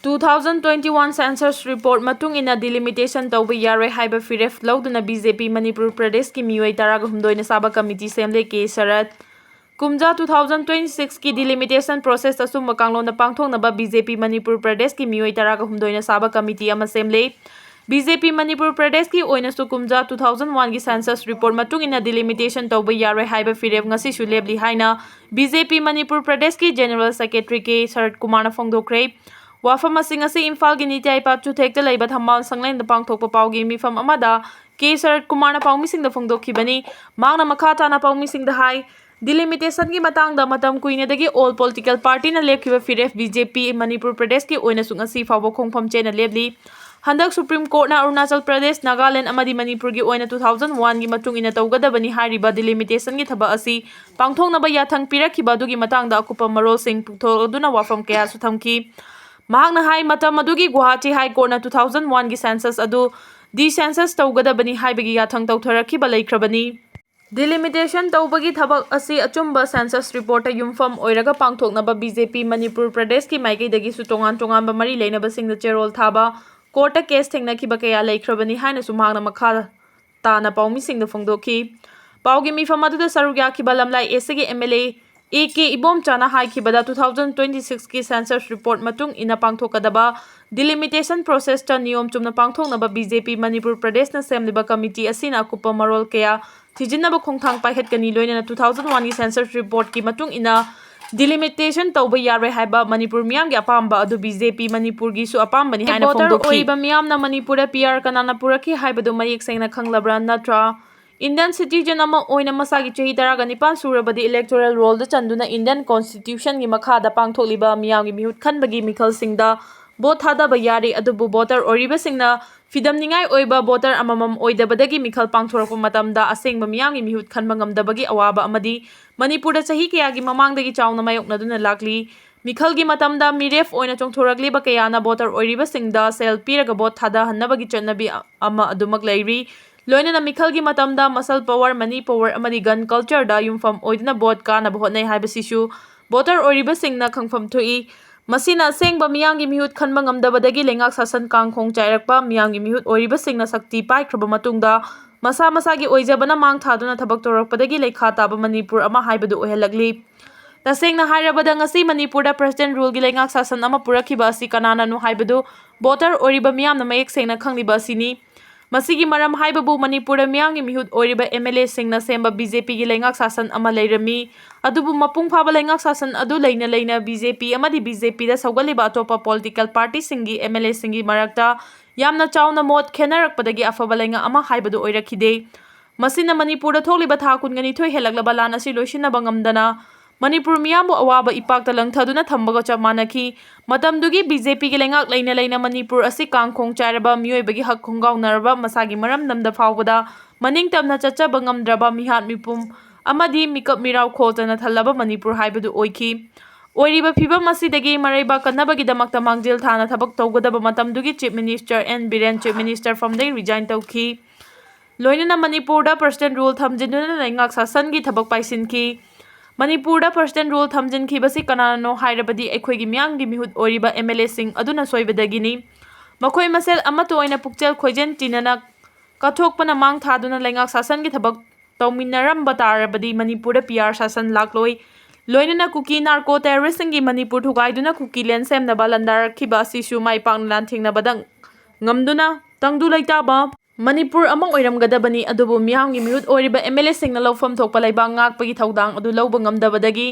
Two thousand twenty one census report ꯃꯇꯨꯡ ꯏꯟꯅ ꯗꯤꯂꯤꯃꯤꯇꯦꯁꯟ ꯇꯧꯕ ꯌꯥꯔꯣꯏ ꯍꯥꯏꯕ ꯐꯤꯔꯦꯞ ꯂꯧꯗꯨꯅ ꯕꯤ ꯖꯦ ꯄꯤ ꯃꯅꯤꯄꯨꯔ ꯄ꯭ꯔꯗꯦꯁꯀꯤ ꯃꯤꯑꯣꯏ ꯇꯔꯥꯒ ꯍꯨꯝꯗꯣꯏꯅ ꯁꯥꯕ ꯀꯃꯤꯇꯤ ꯁꯦꯝꯂꯦ꯫ ꯀꯦ ꯁꯔꯠ꯫ ꯀꯨꯝꯖꯥ ꯇꯨ ꯊꯥꯎꯖꯟ ꯇ꯭ꯋꯦꯟꯇꯤ ꯁꯤꯛꯁꯀꯤ ꯗꯤꯂꯤꯃꯤꯇꯦꯁꯟ ꯄ꯭ꯔꯣꯁꯦꯁ ꯑꯆꯨꯝꯕ ꯀꯥꯡꯂꯣꯟꯗ ꯄꯥꯡꯊꯣꯛꯅꯕ ꯕꯤ ꯖꯦ ꯄꯤ ꯃꯅꯤꯄꯨꯔ ꯄ꯭ꯔꯗꯦꯁꯀꯤ ꯃꯤꯑꯣꯏ ꯇꯔꯥꯒ ꯍꯨꯝꯗꯣꯏꯅ ꯁꯥꯕ ꯀꯃꯤꯇꯤ ꯑꯃ ꯁꯦꯝꯂꯦ꯫ ꯕꯤ ꯖꯦ ꯄꯤ ꯃꯅꯤꯄꯨꯔ ꯄ꯭ꯔꯗꯦꯁꯀꯤ ꯑꯣꯏꯅꯁꯨ ꯀꯨꯝꯖꯥ ꯇꯨ ꯊꯥꯎꯖꯟ ꯋꯥꯟꯒꯤ ꯁꯦꯟꯁꯁ ꯔꯤꯄꯣꯔꯠ ꯃꯇꯨꯡ ꯏꯟꯅ ꯗꯤꯂꯤꯃꯤꯇꯦꯁꯟ ꯇꯧꯕ ꯌꯥꯔꯣꯏ ꯍꯥꯏꯕ ꯐꯤꯔꯦꯞ ꯉꯁꯤꯁꯨ ꯂꯦꯞꯂꯤ ꯍꯥꯏꯅ ꯕꯤ ꯖꯦ ꯄꯤ ꯃꯅꯤꯄꯨꯔ ꯄ꯭ꯔꯗꯦꯁꯀꯤ ꯖꯦꯅꯔꯦꯜ ꯁꯦꯀ꯭ꯔꯦꯇꯔꯤ ꯀꯦ ꯁꯔꯠ ꯀꯨꯃꯥꯔꯅ ꯐꯣꯡꯗꯣꯛꯈ꯭ꯔꯦ꯫ ꯋꯥꯐꯝ ꯑꯁꯤ ꯉꯁꯤ ꯏꯝꯐꯥꯜꯒꯤ ꯅꯤꯇꯤ ꯑꯥꯌꯣꯒ ꯆꯨꯊꯦꯛꯇ ꯂꯩꯕ ꯊꯝꯕꯥꯜ ꯁꯪꯂꯦꯟꯗ ꯄꯥꯡꯊꯣꯛꯄ ꯄꯥꯎꯒꯤ ꯃꯤꯐꯝ ꯑꯃꯗ ꯀꯦ ꯁꯔꯠ ꯀꯨꯃꯥꯔꯅ ꯄꯥꯎꯃꯤꯁꯤꯡꯗ ꯐꯣꯡꯗꯣꯛꯈꯤꯕꯅꯤ꯫ ꯃꯍꯥꯛꯅ ꯃꯈꯥ ꯇꯥꯅ ꯄꯥꯎꯃꯤꯁꯤꯡꯗ ꯍꯥꯏ, Delimitationꯒꯤ ꯃꯇꯥꯡꯗ ꯃꯇꯝ ꯀꯨꯏꯅꯗꯒꯤ all political partyꯅ ꯂꯦꯞꯈꯤꯕ ꯐꯤꯔꯦꯞ BJP ꯃꯅꯤꯄꯨꯔ ꯄ꯭ꯔꯗꯦꯁꯀꯤ ꯑꯣꯏꯅꯁꯨ ꯉꯁꯤ ꯐꯥꯎꯕ ꯈꯣꯡꯐꯝ ꯆꯦꯠꯅ ꯂꯦꯞꯂꯤ꯫ ꯍꯟꯗꯛ Supreme Courtꯅ ꯑꯔꯨꯅꯥꯆꯜ ꯄ꯭ꯔꯗꯦꯁ, ꯅꯥꯒꯥꯂꯦꯟ ꯑꯃꯗꯤ ꯃꯅꯤꯄꯨꯔꯒꯤ ꯑꯣꯏꯅ two thousand oneꯒꯤ ꯃꯇꯨꯡ ꯏꯟꯅ ꯇꯧꯒꯗꯕꯅꯤ ꯍꯥꯏꯔꯤꯕ delimitationꯒꯤ ꯊꯕꯛ ꯑꯁꯤ ꯄꯥꯡꯊꯣꯛꯅꯕ ꯌꯥꯊꯪ ꯄꯤꯔꯛꯈꯤꯕ ꯑꯗꯨꯒꯤ ꯃꯇꯥꯡꯗ ꯑꯀꯨꯞꯄ ꯃꯔꯣꯜꯁꯤꯡ ꯄꯨꯊꯣꯛꯗꯨꯅ ꯋꯥꯐꯝ ꯀꯌꯥꯁꯨ ꯊꯝꯈꯤ꯫ ꯃꯍꯥꯛꯅ ꯍꯥꯏ, ꯃꯇꯝ ꯑꯗꯨꯒꯤ Guwahati High Courtꯅ two thousand oneꯒꯤ census ꯑꯗꯨ decensus ꯇꯧꯒꯗꯕꯅꯤ ꯍꯥꯏꯕꯒꯤ ꯌꯥꯊꯪ ꯇꯧꯊꯔꯛꯈꯤꯕ ꯂꯩꯈ꯭ꯔꯕꯅꯤ꯫ Delimitation ꯇꯧꯕꯒꯤ ꯊꯕꯛ ꯑꯁꯤ ꯑꯆꯨꯝꯕ census reportꯇ ꯌꯨꯝꯐꯝ ꯑꯣꯏꯔꯒ ꯄꯥꯡꯊꯣꯛꯅꯕ BJP ꯃꯅꯤꯄꯨꯔ ꯄ꯭ꯔꯗꯦꯁꯀꯤ ꯃꯥꯏꯀꯩꯗꯒꯤꯁꯨ ꯇꯣꯉꯥꯟ ꯇꯣꯉꯥꯟꯕ ꯃꯔꯤ ꯂꯩꯅꯕꯁꯤꯡꯗ ꯆꯦꯔꯣꯜ ꯊꯥꯕ, courtꯇ case ꯊꯦꯡꯅꯈꯤꯕ ꯀꯌꯥ ꯂꯩꯈ꯭ꯔꯕꯅꯤ ꯍꯥꯏꯅꯁꯨ ꯃꯍꯥꯛꯅ ꯃꯈꯥ ꯇꯥꯅ ꯄꯥꯎꯃꯤꯁꯤꯡꯗ ꯐꯣꯡꯗꯣꯛꯈꯤ꯫ ꯄꯥꯎꯒꯤ ꯃꯤꯐꯝ ꯑꯗꯨꯗ ꯁꯔꯨꯛ ꯌꯥꯈꯤꯕ ꯂꯝꯂꯥꯏ ꯑꯦꯁꯤꯒꯤ MLA A K ꯏꯕꯣꯝꯆꯥꯅ ꯍꯥꯏꯈꯤꯕꯗ, two thousand twenty sixꯀꯤ census report ꯃꯇꯨꯡ ꯏꯟꯅ ꯄꯥꯡꯊꯣꯛꯀꯗꯕ delimitation processꯇ ꯅꯤꯌꯣꯝ ꯆꯨꯝꯅ ꯄꯥꯡꯊꯣꯛꯅꯕ BJP ꯃꯅꯤꯄꯨꯔ ꯄ꯭ꯔꯗꯦꯁꯅ ꯁꯦꯝꯂꯤꯕ committee ꯑꯁꯤꯅ ꯑꯀꯨꯞꯄ ꯃꯔꯣꯜ ꯀꯌꯥ ꯊꯤꯖꯤꯟꯅꯕ ꯈꯣꯡꯊꯥꯡ ꯄꯥꯏꯈꯠꯀꯅꯤ, ꯂꯣꯏꯅꯅ two thousand oneꯒꯤ census reportꯀꯤ ꯃꯇꯨꯡ ꯏꯟꯅ delimitation ꯇꯧꯕ ꯌꯥꯔꯣꯏ ꯍꯥꯏꯕ ꯃꯅꯤꯄꯨꯔ ꯃꯤꯌꯥꯝꯒꯤ ꯑꯄꯥꯝꯕ ꯑꯗꯨ BJP ꯃꯅꯤꯄꯨꯔꯒꯤꯁꯨ ꯑꯄꯥꯝꯕꯅꯤ ꯍꯥꯏꯅ voter ꯐꯣꯡꯗꯣꯛꯈꯤ꯫ ꯑꯣꯏꯔꯤꯕ ꯃꯤꯌꯥꯝꯅ ꯃꯅꯤꯄꯨꯔꯗ PR ꯀꯅꯥꯅ ꯄꯨꯔꯛꯈꯤ ꯍꯥꯏꯕꯗꯨ ꯃꯌꯦꯛ ꯁꯦꯡꯅ ꯈꯪꯂꯕ꯭ꯔꯥ? ꯅꯠꯇ꯭ꯔꯥ Indian citizen ꯑꯃ ꯑꯣꯏꯅ ꯃꯁꯥꯒꯤ ꯆꯍꯤ ꯇꯔꯥꯒ ꯅꯤꯄꯥꯟ ꯁꯨꯔꯕꯗꯤ electoral rollꯗ ꯆꯟꯗꯨꯅ Indian Constitutionꯒꯤ ꯃꯈꯥꯗ ꯄꯥꯡꯊꯣꯛꯂꯤꯕ ꯃꯤꯌꯥꯝꯒꯤ ꯃꯤꯍꯨꯠ ꯈꯟꯕꯒꯤ ꯃꯤꯈꯜꯁꯤꯡꯗ vote ꯊꯥꯗꯕ ꯌꯥꯔꯤ꯫ ꯑꯗꯨꯕꯨ voter ꯑꯣꯏꯔꯤꯕꯁꯤꯡꯅ ꯐꯤꯗꯝꯅꯤꯡꯉꯥꯏ ꯑꯣꯏꯕ voter ꯑꯃꯃꯝ ꯑꯣꯏꯗꯕꯗꯒꯤ ꯃꯤꯈꯜ ꯄꯥꯡꯊꯣꯔꯛꯄ ꯃꯇꯝꯗ ꯑꯁꯦꯡꯕ ꯃꯤꯌꯥꯝꯒꯤ ꯃꯤꯍꯨꯠ ꯈꯟꯕ ꯉꯝꯗꯕꯒꯤ ꯑꯋꯥꯕ ꯑꯃꯗꯤ ꯃꯅꯤꯄꯨꯔꯗ ꯆꯍꯤ ꯀꯌꯥꯒꯤ ꯃꯃꯥꯡꯗꯒꯤ ꯆꯥꯎꯅ ꯃꯥꯌꯣꯛꯅꯗꯨꯅ ꯂꯥꯛꯂꯤ꯫ ꯃꯤꯈꯜꯒꯤ ꯃꯇꯝꯗ ꯃꯤꯔꯦꯞ ꯑꯣꯏꯅ ꯆꯣꯡꯊꯣꯔꯛꯂꯤꯕ ꯀꯌꯥꯅ voter ꯑꯣꯏꯔꯤꯕꯁꯤꯡꯗ ꯁꯦꯜ ꯄꯤꯔꯒ vote ꯊꯥꯗꯍꯟꯅꯕꯒꯤ ꯆꯠꯅꯕꯤ ꯑꯃ ꯑꯗꯨꯃꯛ ꯂꯩꯔꯤ꯫ ꯂꯣꯏꯅꯅ ꯃꯤꯈꯜꯒꯤ ꯃꯇꯝꯗ muscle power, money power ꯑꯃꯗꯤ gun cultureꯗ ꯌꯨꯝꯐꯝ ꯑꯣꯏꯗꯨꯅ vote ꯀꯥꯅꯕ ꯍꯣꯠꯅꯩ ꯍꯥꯏꯕꯁꯤꯁꯨ voter ꯑꯣꯏꯔꯤꯕꯁꯤꯡꯅ ꯈꯪꯐꯝ ꯊꯣꯛꯏ꯫ ꯃꯁꯤꯅ ꯑꯁꯦꯡꯕ ꯃꯤꯌꯥꯝꯒꯤ ꯃꯤꯍꯨꯠ ꯈꯟꯕ ꯉꯝꯗꯕꯗꯒꯤ ꯂꯩꯉꯥꯛ ꯁꯥꯁꯟ ꯀꯥꯡꯈꯣꯡ ꯆꯥꯏꯔꯛꯄ, ꯃꯤꯌꯥꯝꯒꯤ ꯃꯤꯍꯨꯠ ꯑꯣꯏꯔꯤꯕꯁꯤꯡꯅ ꯁꯛꯇꯤ ꯄꯥꯏꯈ꯭ꯔꯕ ꯃꯇꯨꯡꯗ ꯃꯁꯥ ꯃꯁꯥꯒꯤ ꯑꯣꯏꯖꯕꯅ ꯃꯥꯡ ꯊꯥꯗꯨꯅ ꯊꯕꯛ ꯇꯧꯔꯛꯄꯗꯒꯤ ꯂꯩꯈꯥ ꯇꯥꯕ ꯃꯅꯤꯄꯨꯔ ꯑꯃ ꯍꯥꯏꯕꯗꯨ ꯑꯣꯏꯍꯜꯂꯛꯂꯤ꯫ ꯇꯁꯦꯡꯅ ꯍꯥꯏꯔꯕꯗ, ꯉꯁꯤ ꯃꯅꯤꯄꯨꯔꯗ president ruleꯒꯤ ꯂꯩꯉꯥꯛ ꯁꯥꯁꯟ ꯑꯃ ꯄꯨꯔꯛꯈꯤꯕ ꯑꯁꯤ ꯀꯅꯥꯅꯅꯣ ꯍꯥꯏꯕꯗꯨ voter ꯑꯣꯏꯔꯤꯕ ꯃꯤꯌꯥꯝꯅ ꯃꯌꯦꯛ ꯁꯦꯡꯅ ꯈꯪꯂꯤꯕ ꯑꯁꯤꯅꯤ꯫ ꯃꯁꯤꯒꯤ ꯃꯔꯝ ꯍꯥꯏꯕꯕꯨ ꯃꯅꯤꯄꯨꯔꯗ ꯃꯤꯌꯥꯝꯒꯤ ꯃꯤꯍꯨꯠ ꯑꯣꯏꯔꯤꯕ MLAꯁꯤꯡꯅ ꯁꯦꯝꯕ BJPꯒꯤ ꯂꯩꯉꯥꯛ ꯁꯥꯁꯟ ꯑꯃ ꯂꯩꯔꯝꯃꯤ꯫ ꯑꯗꯨꯕꯨ ꯃꯄꯨꯡ ꯐꯥꯕ ꯂꯩꯉꯥꯛ ꯁꯥꯁꯟ ꯑꯗꯨ ꯂꯩꯅ ꯂꯩꯅ BJP ꯑꯃꯗꯤ BJPꯗ ꯁꯧꯒꯠꯂꯤꯕ ꯑꯇꯣꯞꯄ political partyꯁꯤꯡꯒꯤ MLAꯁꯤꯡꯒꯤ ꯃꯔꯛꯇ ꯌꯥꯝꯅ ꯆꯥꯎꯅ ꯃꯣꯠ ꯈꯦꯠꯅꯔꯛꯄꯗꯒꯤ ꯑꯐꯕ ꯂꯩꯉꯥꯛ ꯑꯃ ꯍꯥꯏꯕꯗꯨ ꯑꯣꯏꯔꯛꯈꯤꯗꯦ꯫ ꯃꯁꯤꯅ ꯃꯅꯤꯄꯨꯔꯗ ꯊꯣꯛꯂꯤꯕ ꯊꯥ ꯀꯨꯟꯒ ꯅꯤꯊꯣꯏ ꯍꯦꯜꯂꯛꯂꯕ ꯂꯥꯟ ꯑꯁꯤ ꯂꯣꯏꯁꯤꯟꯅꯕ ꯉꯝꯗꯅ ꯃꯅꯤꯄꯨꯔ ꯃꯤꯌꯥꯝꯕꯨ ꯑꯋꯥꯕ ꯏꯄꯥꯛꯇ ꯂꯪꯊꯗꯨꯅ ꯊꯝꯕꯒ ꯆꯞ ꯃꯥꯟꯅꯈꯤ꯫ ꯃꯇꯝꯗꯨꯒꯤ ꯕꯤ ꯖꯦ ꯄꯤꯒꯤ ꯂꯩꯉꯥꯛ ꯂꯩꯅ ꯂꯩꯅ ꯃꯅꯤꯄꯨꯔ ꯑꯁꯤ ꯀꯥꯡꯈꯣꯡ ꯆꯥꯏꯔꯕ, ꯃꯤꯑꯣꯏꯕꯒꯤ ꯍꯛ ꯈꯣꯡꯒꯥꯎꯅꯔꯕ, ꯃꯁꯥꯒꯤ ꯃꯔꯝꯗꯝꯗ ꯐꯥꯎꯕꯗ ꯃꯅꯤꯡ ꯇꯝꯅ ꯆꯠꯆꯕ ꯉꯝꯗ꯭ꯔꯕ ꯃꯤꯍꯥꯠ ꯃꯤꯄꯨꯝ ꯑꯃꯗꯤ ꯃꯤꯀꯞ ꯃꯤꯔꯥꯎ ꯈꯣꯜꯇꯅ ꯊꯜꯂꯕ ꯃꯅꯤꯄꯨꯔ ꯍꯥꯏꯕꯗꯨ ꯑꯣꯏꯈꯤ꯫ ꯑꯣꯏꯔꯤꯕ ꯐꯤꯕꯝ ꯑꯁꯤꯗꯒꯤ ꯃꯔꯩꯕꯥꯛ ꯀꯟꯅꯕꯒꯤꯗꯃꯛꯇ ꯃꯥꯡꯖꯤꯜ ꯊꯥꯅ ꯊꯕꯛ ꯇꯧꯒꯗꯕ ꯃꯇꯝꯗꯨꯒꯤ chief minister N Biren chief minister ꯐꯝꯗꯒꯤ ꯔꯤꯖꯥꯏꯟ ꯇꯧꯈꯤ꯫ ꯂꯣꯏꯅꯅ ꯃꯅꯤꯄꯨꯔꯗ ꯄꯔꯁꯅꯦꯜ ꯔꯨꯜ ꯊꯝꯖꯤꯟꯗꯨꯅ ꯂꯩꯉꯥꯛ ꯁꯥꯁꯟꯒꯤ ꯊꯕꯛ ꯄꯥꯏꯁꯤꯟꯈꯤ꯫ ꯃꯅꯤꯄꯨꯔꯗ ꯄꯔꯁꯅꯦꯜ ꯔꯨꯜ ꯊꯝꯖꯤꯟꯈꯤꯕꯁꯤ ꯀꯅꯥꯅꯅꯣ ꯍꯥꯏꯔꯕꯗꯤ ꯑꯩꯈꯣꯏꯒꯤ ꯃꯤꯌꯥꯝꯒꯤ ꯃꯤꯍꯨꯠ ꯑꯣꯏꯔꯤꯕ ꯑꯦꯝ ꯑꯦꯜ ꯑꯦꯁꯤꯡ ꯑꯗꯨꯅ ꯁꯣꯏꯕꯗꯒꯤꯅꯤ꯫ ꯃꯈꯣꯏ ꯃꯁꯦꯜ ꯑꯃꯠꯇ ꯑꯣꯏꯅ ꯄꯨꯛꯆꯦꯜ ꯈꯣꯏꯖꯦꯟ ꯇꯤꯟꯅꯅ ꯀꯠꯊꯣꯛꯄꯅ ꯃꯥꯡ ꯊꯥꯗꯨꯅ ꯂꯩꯉꯥꯛ ꯁꯥꯁꯟꯒꯤ ꯊꯕꯛ ꯇꯧꯃꯤꯟꯅꯔꯝꯕ ꯇꯥꯔꯕꯗꯤ ꯃꯅꯤꯄꯨꯔꯗ ꯄꯤ ꯑꯥꯔ ꯁꯥꯁꯟ ꯂꯥꯛꯂꯣꯏ꯫ ꯂꯣꯏꯅꯅ ꯀꯨꯀꯤ ꯅꯥꯔꯀꯣ ꯇꯦꯔꯣꯔꯤꯁꯁꯤꯡꯒꯤ ꯃꯅꯤꯄꯨꯔ ꯊꯨꯒꯥꯏꯗꯨꯅ ꯀꯨꯀꯤ ꯂꯦꯟ ꯁꯦꯝꯅꯕ ꯂꯥꯟꯗꯥꯔꯛꯈꯤꯕ ꯑꯁꯤꯁꯨ ꯃꯥꯏ ꯄꯥꯛꯅ ꯂꯥꯟꯊꯦꯡꯅꯕꯗ ꯉꯝꯗꯨꯅ ꯇꯪꯗꯨ ꯂꯩꯇꯥꯕ ꯃꯅꯤꯄꯨꯔ ꯑꯃ ꯑꯣꯏꯔꯝꯒꯗꯕꯅꯤ, ꯑꯗꯨꯕꯨ ꯃꯤꯌꯥꯝꯒꯤ ꯃꯤꯍꯨꯠ ꯑꯣꯏꯔꯤꯕ ꯑꯦꯝ ꯑꯦꯜ ꯑꯦꯁꯤꯡꯅ ꯂꯧꯐꯝ ꯊꯣꯛꯄ ꯂꯩꯕꯥꯛ ꯉꯥꯛꯄꯒꯤ ꯊꯧꯗꯥꯡ ꯑꯗꯨ ꯂꯧꯕ ꯉꯝꯗꯕꯗꯒꯤ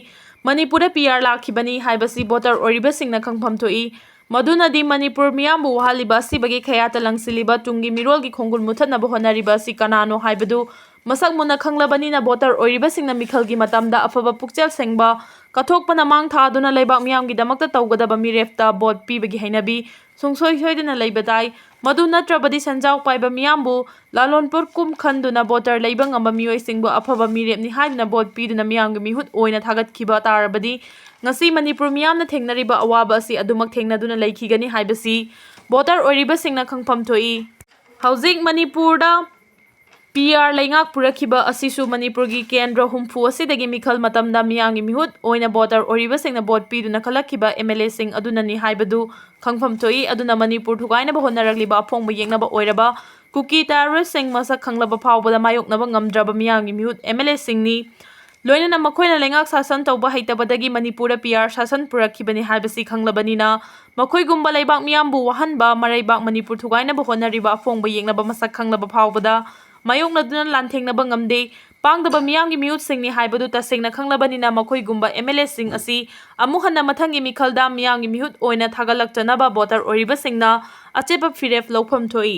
ꯃꯅꯤꯄꯨꯔꯗ ꯄꯤ ꯑꯥꯔ ꯂꯥꯛꯈꯤꯕꯅꯤ ꯍꯥꯏꯕꯁꯤ ꯚꯣꯇꯔ ꯑꯣꯏꯔꯤꯕꯁꯤꯡꯅ ꯈꯪꯐꯝ ꯊꯣꯛꯏ꯫ ꯃꯗꯨꯅꯗꯤ ꯃꯅꯤꯄꯨꯔ ꯃꯤꯌꯥꯝꯕꯨ ꯋꯥꯍꯜꯂꯤꯕ ꯑꯁꯤꯕꯒꯤ ꯈꯌꯥꯠꯇ ꯂꯪꯁꯤꯜꯂꯤꯕ ꯇꯨꯡꯒꯤ ꯃꯤꯔꯣꯜꯒꯤ ꯈꯣꯡꯒꯨꯜ ꯃꯨꯊꯠꯅꯕ ꯍꯣꯠꯅꯔꯤꯕ ꯑꯁꯤ ꯀꯅꯥꯅꯣ ꯍꯥꯏꯕꯗꯨ ꯃꯁꯛ ꯃꯨꯟꯅ ꯈꯪꯂꯕꯅꯤꯅ ꯚꯣꯇꯔ ꯑꯣꯏꯔꯤꯕꯁꯤꯡꯅ ꯃꯤꯈꯜꯒꯤ ꯃꯇꯝꯗ ꯑꯐꯕ ꯄꯨꯛꯆꯦꯜ ꯁꯦꯡꯕ ꯀꯠꯊꯣꯛꯄꯅ ꯃꯥꯡ ꯊꯥꯗꯨꯅ ꯂꯩꯕꯥꯛ ꯃꯤꯌꯥꯝꯒꯤꯗꯃꯛꯇ ꯇꯧꯒꯗꯕ ꯃꯤꯔꯦꯞꯇ ꯚꯣꯠ ꯄꯤꯕꯒꯤ ꯍꯩꯅꯕꯤ ꯁꯨꯡꯁꯣꯏ ꯁꯣꯏꯗꯅ ꯂꯩꯕ ꯇꯥꯏ꯫ ꯃꯗꯨ ꯅꯠꯇ꯭ꯔꯕꯗꯤ ꯁꯦꯟꯖꯥꯎ ꯄꯥꯏꯕ ꯃꯤꯌꯥꯝꯕꯨ ꯂꯥꯂꯣꯟ ꯄꯣꯠꯀꯨꯝ ꯈꯟꯗꯨꯅ ꯚꯣꯇꯔ ꯂꯩꯕ ꯉꯝꯕ ꯃꯤꯑꯣꯏꯁꯤꯡꯕꯨ ꯑꯐꯕ ꯃꯤꯔꯦꯞꯅꯤ ꯍꯥꯏꯗꯨꯅ ꯚꯣꯠ ꯄꯤꯗꯨꯅ ꯃꯤꯌꯥꯝꯒꯤ ꯃꯤꯍꯨꯠ ꯑꯣꯏꯅ ꯊꯥꯒꯠꯈꯤꯕ ꯇꯥꯔꯕꯗꯤ ꯉꯁꯤ ꯃꯅꯤꯄꯨꯔ ꯃꯤꯌꯥꯝꯅ ꯊꯦꯡꯅꯔꯤꯕ ꯑꯋꯥꯕ ꯑꯁꯤ ꯑꯗꯨꯃꯛ ꯊꯦꯡꯅꯗꯨꯅ ꯂꯩꯈꯤꯒꯅꯤ ꯍꯥꯏꯕꯁꯤ ꯚꯣꯇꯔ ꯑꯣꯏꯔꯤꯕꯁꯤꯡꯅ ꯈꯪꯐꯝ ꯊꯣꯛꯏ꯫ ꯍꯧꯖꯤꯛ ꯃꯅꯤꯄꯨꯔꯗ ꯄꯤ ꯑꯥꯔ ꯂꯩꯉꯥꯛ ꯄꯨꯔꯛꯈꯤꯕ ꯑꯁꯤꯁꯨ ꯃꯅꯤꯄꯨꯔꯒꯤ ꯀꯦꯟꯗ꯭ꯔ ꯍꯨꯝꯐꯨ ꯑꯁꯤꯗꯒꯤ ꯃꯤꯈꯜ ꯃꯇꯝꯗ ꯃꯤꯌꯥꯝꯒꯤ ꯃꯤꯍꯨꯠ ꯑꯣꯏꯅ ꯚꯣꯇꯔ ꯑꯣꯏꯔꯤꯕꯁꯤꯡꯅ ꯚꯣꯠ ꯄꯤꯗꯨꯅ ꯈꯜꯂꯛꯈꯤꯕ ꯑꯦꯝ ꯑꯦꯜ ꯑꯦꯁꯤꯡ ꯑꯗꯨꯅꯅꯤ ꯍꯥꯏꯕꯗꯨ ꯈꯪꯐꯝ ꯊꯣꯛꯏ꯫ ꯑꯗꯨꯅ ꯃꯅꯤꯄꯨꯔ ꯊꯨꯒꯥꯏꯅꯕ ꯍꯣꯠꯅꯔꯛꯂꯤꯕ ꯑꯐꯣꯡꯕ ꯌꯦꯛꯅꯕ ꯑꯣꯏꯔꯕ ꯀꯨꯀꯤ ꯇꯦꯔꯣꯔꯤꯁꯁꯤꯡ ꯃꯁꯛ ꯈꯪꯂꯕ ꯐꯥꯎꯕꯗ ꯃꯥꯌꯣꯛꯅꯕ ꯉꯝꯗ꯭ꯔꯕ ꯃꯤꯌꯥꯝꯒꯤ ꯃꯤꯍꯨꯠ ꯑꯦꯝ ꯑꯦꯜ ꯑꯦꯁꯤꯡꯅꯤ꯫ ꯂꯣꯏꯅꯅ ꯃꯈꯣꯏꯅ ꯂꯩꯉꯥꯛ ꯁꯥꯁꯟ ꯇꯧꯕ ꯍꯩꯇꯕꯗꯒꯤ ꯃꯅꯤꯄꯨꯔꯗ ꯄꯤ ꯑꯥꯔ ꯁꯥꯁꯟ ꯄꯨꯔꯛꯈꯤꯕꯅꯤ ꯍꯥꯏꯕꯁꯤ ꯈꯪꯂꯕꯅꯤꯅ ꯃꯈꯣꯏꯒꯨꯝꯕ ꯂꯩꯕꯥꯛ ꯃꯤꯌꯥꯝꯕꯨ ꯋꯥꯍꯟꯕ ꯃꯔꯩꯕꯥꯛ ꯃꯅꯤꯄꯨꯔ ꯊꯨꯒꯥꯏꯅꯕ ꯍꯣꯠꯅꯔꯤꯕ ꯑꯐꯣꯡꯕ ꯌꯦꯛꯅꯕ ꯃꯁꯛ ꯈꯪꯂꯕ ꯐꯥꯎꯕꯗ ꯃꯥꯌꯣꯛꯅꯗꯨꯅ ꯂꯥꯟꯊꯦꯡꯅꯕ ꯉꯝꯗꯦ꯫ ꯄꯥꯡꯗꯕ ꯃꯤꯌꯥꯝꯒꯤ ꯃꯤꯍꯨꯠꯁꯤꯡꯅꯤ ꯍꯥꯏꯕꯗꯨ ꯇꯁꯦꯡꯅ ꯈꯪꯂꯕꯅꯤꯅ ꯃꯈꯣꯏꯒꯨꯝꯕ ꯑꯦꯝ ꯑꯦꯜ ꯑꯦꯁꯤꯡ ꯑꯁꯤ ꯑꯃꯨꯛ ꯍꯟꯅ ꯃꯊꯪꯒꯤ ꯃꯤꯈꯜꯗ ꯃꯤꯌꯥꯝꯒꯤ ꯃꯤꯍꯨꯠ ꯑꯣꯏꯅ ꯊꯥꯒꯠꯂꯛꯆꯅꯕ ꯚꯣꯇꯔ ꯑꯣꯏꯔꯤꯕꯁꯤꯡꯅ ꯑꯆꯦꯠꯄ ꯐꯤꯔꯦꯞ ꯂꯧꯐꯝ ꯊꯣꯛꯏ꯫